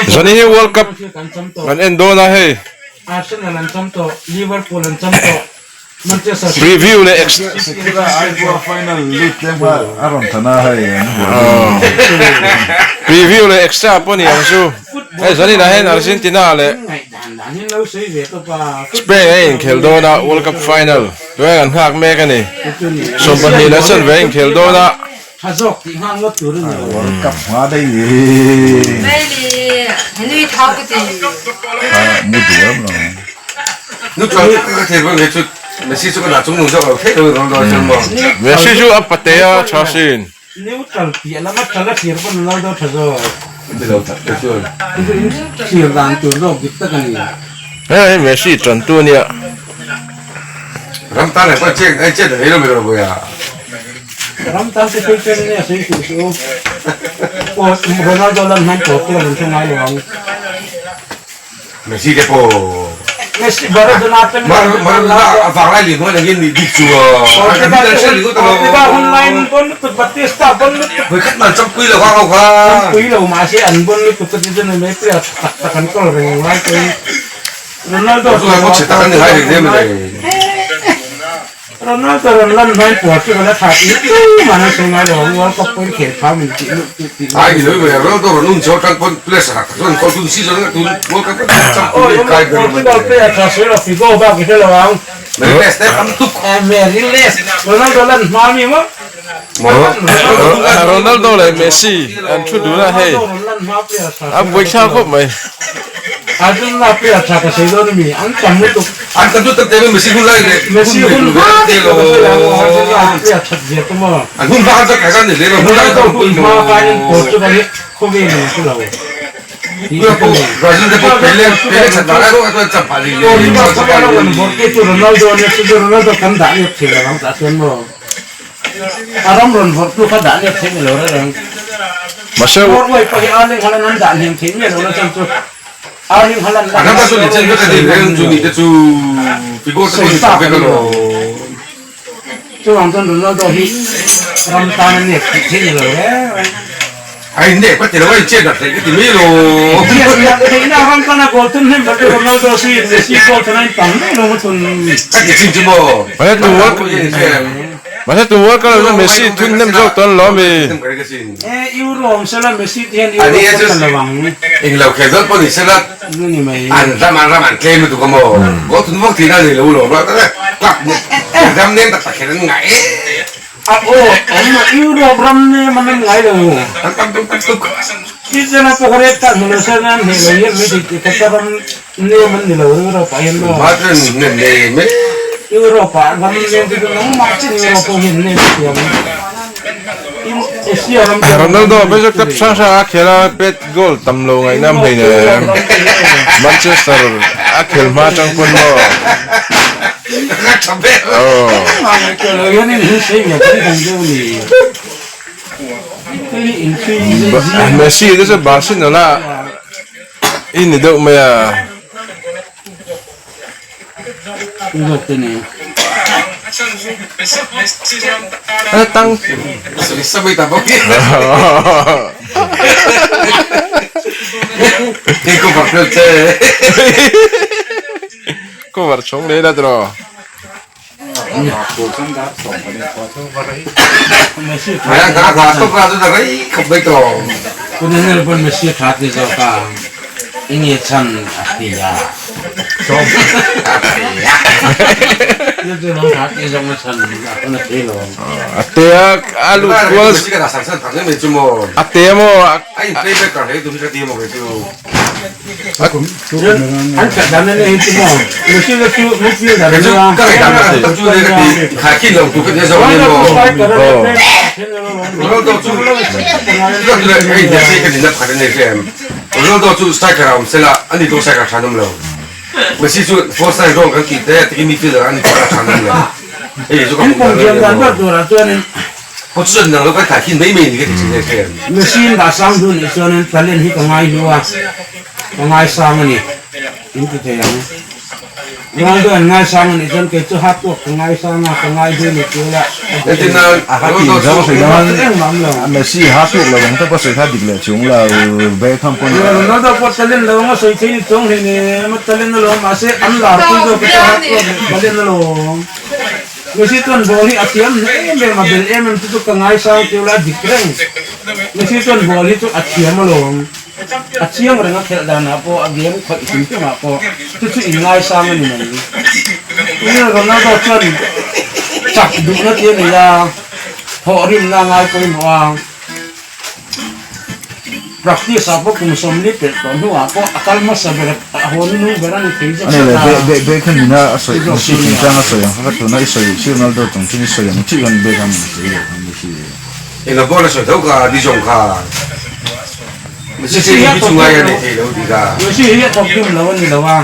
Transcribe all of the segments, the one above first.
Zanin hi World Cup kan en dawn a hei. Preview leh Preview leh extra pawh ni ang chu. Hei zanin ah hian Argentina leh Spain a inkhel dawn a World Cup final tunah kan nghak mek a ni. 22 leh chanve a inkhel dawn a. Tha zawk tih nghal ngawt tur a ni lo. World Cup hma daih ni. Mu duh em lo. Messi chu a pate a tha sin. Neutral piah lama tala thlir pawn Ronaldo tha zawk. Thlir dan tur zawk dik tak a ni. Hei Messi tantu a nia. Ram tan ah pawh chet ai chet a hei lo mai lo buai a. Ram tan te phei chuan nia sawi tur chu aw Ronaldo lan hian Portugal an hre ngai lo ang. Messi te pawh Messi Maradona te Maradona a vang lai leh hnuai langin nih bik chu Portugal hun laiin bon lutuk Batista bon lutuk Vawikhat man champui lo kha ho kha champui lo mahse an bon lutuk ka ti chuan mai player tha tak tak an kawl reng lai pawhin Ronaldo Portugal pawh chhe tak an ni ngai reng em le. Ronaldo rawn lan hmain Portugal a thah tih tumah an sawi ngai lo ang, World Cup pawhin khel phah min tih luh tih tih Ai ni lo mai Ronaldo rawn um chho tang pawn players a rak chuan kawl tun season a tun World Cup a champion league kai ber mai. Portugal player tha sawi lo Figo bak i hre lo ang. Meiles te tam tuk. Meiles Ronaldo lan hma mi maw? Ronaldo leh Messi an thu dun a hei a buaithlak khawp mai. Argentina player tha ka sawi dawn a mi an tam lutuk. An tam lutuk te Messi hun lai leh Messi hun hma te lo Argentina player that zia te maw. An hun hma khan kan ni hle lo hun lai Ronaldo hun hma khanin Portugal hi khawvel in chu lo. Brazil te pawh Pele Pele that vang a chuan champha li le. Ronaldo nia chu Ronaldo kan dah lep thei lo ang tah chuan maw. A ram rawn vawrh tu kha dah lep theih ni lo reng reng. Mahse Norway pawh hi Erling Haaland an dah hniam theih miah lo na chan chu Erling Haaland A ram chu ni chen vek a ni reng chu ni te chu Figo te pawh ni chak vek alawm. Chuvang chuan Ronaldo hi ram tan a nep theih theih ni lo reng reng. A in nep ka ti lo a in chet nat theih ka ti mai lo. Chet nat theihna ram tan a goal thun hnem ber te Ronaldo si Messi goal thun a in tam mai lo maw thun. Ka ti chin chu maw. Mahse tu world Mahse tu world cup lo Messi thun hnem zawk tawn lo mi. E Euro awm sela Messi te hian Euro pawh ta lo ang. Eng lo khel dawn pawh ni sela an ram an ram an tlem lutuk a maw. Goal thun vak theihna a nei lo lo club ram nem tak tak kher an ngah em. A aw awm a Europe ram nem an en ngai lo. An tam tum tak tuk. Switzerland pawh kha red card hmu lo se an hneh lo hian mai thei tih kha ram nem an ni lo Europe ah hian maw. Button nem nei mai. Europe ah ram nem te chu nangmah chin Europe pawh hian nem a thiam. Asia ram te Ronaldo basic club hrang hrang a khel a pet goal tam lo ngaihnam hei nen Manchester a khel hma atang pawn maw. Messi te chu Barcelona i ni deuh mai a. A tang. Cover chhawng leh la tiraw. A te a a lut kual a te maw Machine dah sang duh nih chuanin talent hi ka ngai hnu a, ka ngai sang a ni in ti thei ang. Ronaldo an ngaisang a nih chuan kei chu hard work ka ngaisang a, ka ngai hle ni ti ula. Entirna, A ka ti Ronaldo zawng chu sawi Engmah dawn engmah awm lo. Messi hard work lo ang te pawh sawi kha dik leh chung lo Beckham pawn Ronaldo pawh talent lo anga sawi thei ni chuang hle ni, a talent alawm mahse an lar pui zawk hi chu hard work leh talent alawm. Messi chuan ball hi a thiam em em a bel em em chu chu ka ngaisang ti ula a dik reng. Messi chuan ball hi chu a thiam alawm. A chiang reng a khelh danah pawh a game khawih hrim hrimah pawh chu chu in ngaisang a ni mai. Tunge Ronaldo chuan chak duhna ti a nei a, thawhrimna a ngai pawimawh a, practice ah pawh kum 40 pelh tawh hnuah pawh a kal hmasa ber a haw nung ber a ni thei zet Ani zet le a. be be Beckham ina a sawi Chu zawk Messi chu a nia. chungchang a sawi ang kha kha tuna i sawi si Ronaldo chungchang i sawi ang chiah khan Beckham in a sawi leh kha Messi. Eng a ball a sawi tho kha di zawng kha. Messi Messi hi a hi thawk chu ngai dim a nei lo thei lo ti kha. Messi hi a thawk dim lo a ni lo a,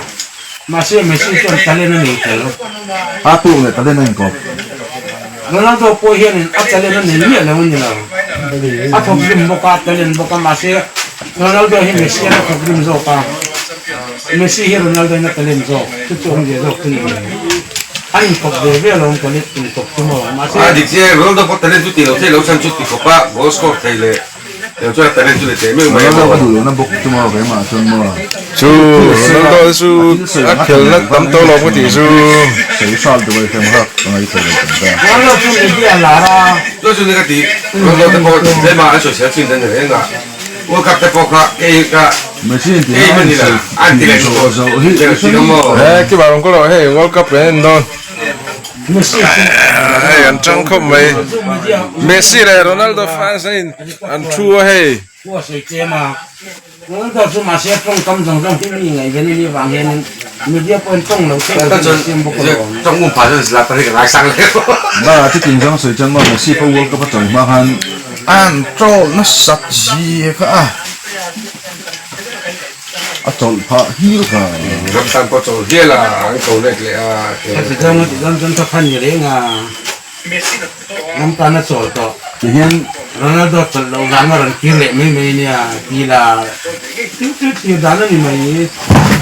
mahse Messi chuan talent a nei tel. A tuk leh talent a inkawp. Ronaldo pawh hianin a talent a nei miah lo a ni lo. A thawk dim bawk a, a talent bawk a, mahse Ronaldo hi Messi an a thawk dim zawk a, Messi hi Ronaldo in a talent zawk, chu chu awmzia zawk chu ni mai. A inkawp ve ve alawm talent inkawp chu maw, mahse. A dik chiah e, Ronaldo pawh talent chu ti lo thei lo chhan chu ti khawp a, goal score thei leh. Ronaldo ka duh lohna bawk chu maw keimah chuan maw. Chu Ronaldo chu a khelna tam tawh lo ka tih chu. Sawi hral duh ai hrem hak ka ngaithla lo tam ta. Ronaldo chu media lar a. Chu chu ni ka ti Ronaldo te pawh tlem a an sawisel thin dan reng a World Cup te pawh kha kei ka Messi in kei man ila an ti leh zo zo hi He ki bar ang ko lo hei World Cup kan en dawn. Hei an tang khawp mai. Messi leh Ronaldo fans an in an thu a hei. Ba chutin zawng sawi chuan maw Messi pawh World Cup a chawi hma khan an troll nasat zia kha a. A chawlh phah hial kha. Ram tan pawh chawlh hial a, an ko let leh a. Heti zawng a ti dawn chuan ka khan ni reng a, ram tan a chawl tawh. Tihian Ronaldo chawlh loh vang a rawn kir leh mai mai nia, ti la thil chu thlir dan a ni mai.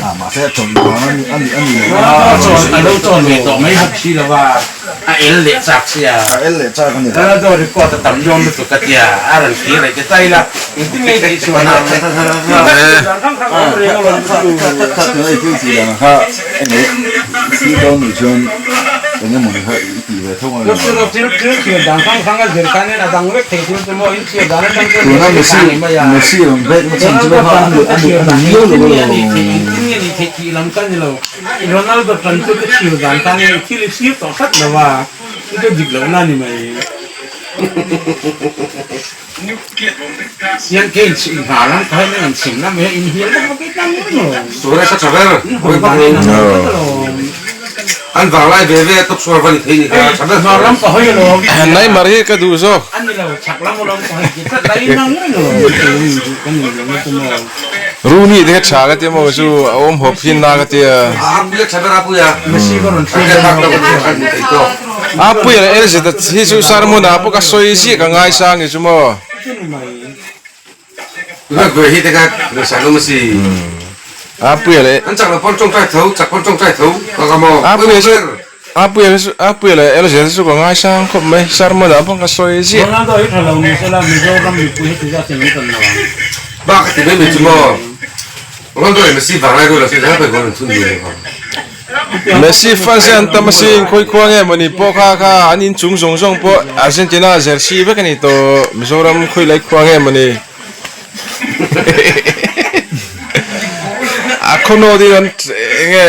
A mahse a chawlh loh vang a ni a ni a ni lo a. Ronaldo chawl a lo chawl ve tawh mai bawk si lo a. A el leh chak sia. A el leh chak a ni. Ronaldo record a tam dawn lutuk ka tia, a rawn thlir leh ti ta ila, engtin nge tih chhuah ang? Kha tuna i thil tih dan kha enge i thil dawn nih chuan enge mawni kha i tih ve tho ang em? Thil thlir dan hrang hrang a zir khan in a dang vek thei thil chu maw, in thlir dan atang chuan Tuna Messi Messi rawn break na chhan chu kha a ni a ni a ni miau lo alawm. Engtin nge ni theih tih lam ka ni lo. Ronaldo tan chu ka thlir dan khan in thil i thlir tawh hrat lo a, chu chu dik lohna a ni mai. Siang ke in chhim hna lam ka hian an chhim lam hi in hnial vak vak i tlang reng lo. Suarez a tha ber. In hawn dan in ang lo vek alawm. An vanglai ve ve a top score va ni thei ni kha tha ber. Hmar lam ka hawi alawm. Neymar hi ka duh zawk. A ni lo, chhak lam alawm ka hawi ti tlat lai in ang reng alawm. Ka ni lo na chu maw. Rooney te kha tha ka tia maw chu a awm hawp hin na ka tia. Apuia tha ber Apuia. Messi ka rawn thlir dawn lo ka tia. Apuia leh Elzet hi chu sermon ah pawh ka sawi ziah ka ngaisang hi chu maw. Tunah hi te kha ngaihsan awm a si. Apuia leh. An chak lo pawn tawngtai tho, chak pawn tawngtai tho ka ka maw. Apuia chu Apuia chu Apuia leh Elzet chu ka ngaisang khawp mai sermon ah pawh ka sawi ziah. Ronaldo hi tha lo ni sela Mizoram mipui heti zat hian an tan lo ang. Bak a ti mai mai chu maw. Ronaldo leh Messi vanglai rual a si zan pawh an thun dun lo vang. Messi fans hi an tam asin khawi khua nge mawni pawh kha kha an inchung zawng zawng pawh Argentina jersey vek a ni tawh Mizoram khawi lai khua nge mawni a khawnaw din an enge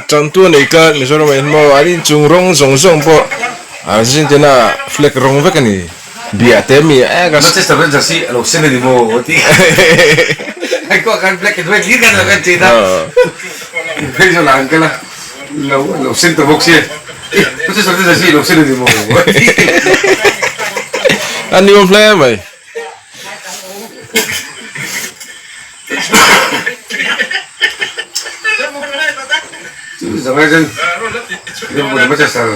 tantu a nei tlat Mizoram ah hian maw an inchung rawng zawng zawng pawh Argentina flag rawng vek a ni biah te mi e ka Manchester Rangers hi a lo sen a ni maw tih hei kawh khan black and white hlir khan a lo en thin a phei zawh lah an kal a lo lo sen ta bawk sia Manchester Rangers hi a lo sen a ni maw tih a ni awm hle mai. Chu zangai chuan Liverpool Manchester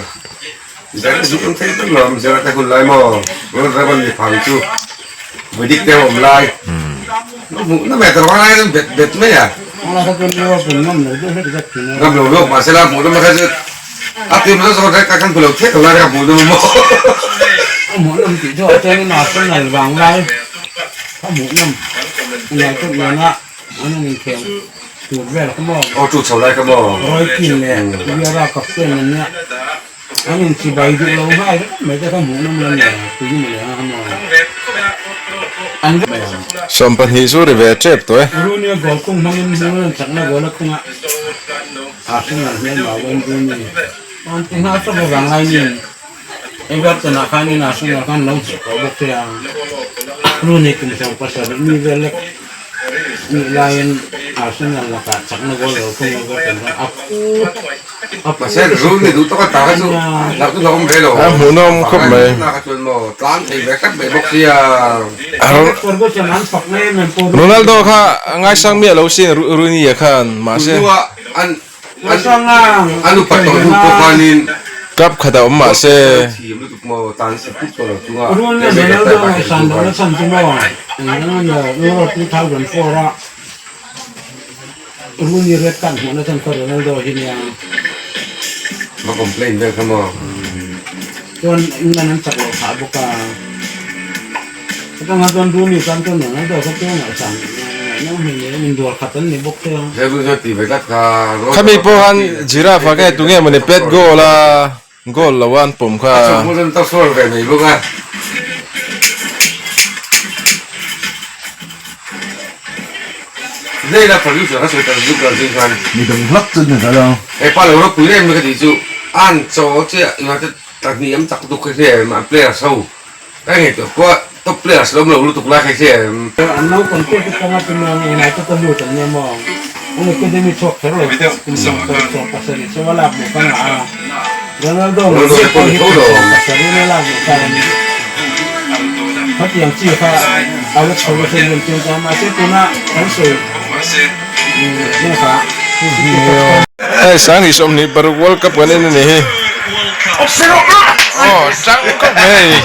Zan zuk an thei ber lo Mizoram te hun lai maw Ronald ni phang chu Vedic te awm lai hmuh na mai ta lai bet bet mai a. Ngam lo lawk mahse la hmuh nawm kha chu a tim zawk zawk ka kan lo thek lo lai ka hmuh nawm maw. A hmuh nawm tih chu a chuan in Arsenal vang lai a hmuh nawm United nena an han inkhel tur vel kha maw. Aw chu chho lai kha maw. Roy Keane leh Vieira captain an nia. An inchibai duh lo nghal vek mai te kha hmuh nawm lo nia tui maw leh ang a maw. An vek mai ang. 12 chu ri ve tep tawh e. Rooney a goal kung hmangin England chakna goal a khung a, Arsenal hmelma Wayne Rooney an ti nghal tawp avang laiin Everton ah khanin Arsenal khan lo hmuh tawh bawk che a, Rooney kum 17 mi vel lek nih laiin Arsenal lakah chakna goal lo khung Everton khan a phu a phu Mahse Rooney duh tawk a ta kha chu hlauh chu hlauhawm ve lo. A hmuhnawm khawp mai. Na kha chuan maw tlan thei ve hrep mai bawk sia. Ferguson an fak na em em pawh Ronaldo kha ngaisang miah lo sin Rooney-a khan mahse. Tunhnuah an an upat tawh hnu pawh khanin Club khat a awm mahse. Thiam lutuk maw tlan si put tawh lo chunga Rooney Ronaldo ngaihsan lohna chhan chu maw Euro 2004 a Rooney red card hmuhna chhan kha Ronaldo hi nia. Va complain vel kha maw. Chuan England an chak loh phah bawk a. Chutah chuan Rooney tan chuan Ronaldo kha chu ngaihsan ngaihna hmel leh indual khat an ni bawk che a. He Rooney chuan ti ve tlat kha. Khami pawh khan Giraffe ah kha tunge mawni pet goal a goal lo a an pawm kha. A chhawk hmun chuan top scorer ve mai bawk a. Lei la producer kha sawi tak zuk lo zing khan. Mi dang hlak chu ni ta lo. He pa lo ropui em ka tih chu an chaw chiah United pahnih an chak duk kha hria em an players ho ka ngaihtuah pawh top players lo awm lo lutuk lai kha hria em. An naupang te te tanga chu maw United a lut an nia maw an academy chhuak kher lo kum 17 chauh a lak duh ka ngah a Ronaldo ngei ngei pawh hi kum 17 a lak duh kha a ni khatiang chi kha Alex Ferguson hian chiang ta mahse tuna kan sawi Hei Sanghi 26 World Cup kan en a ni hi. Aw chang khawp mai.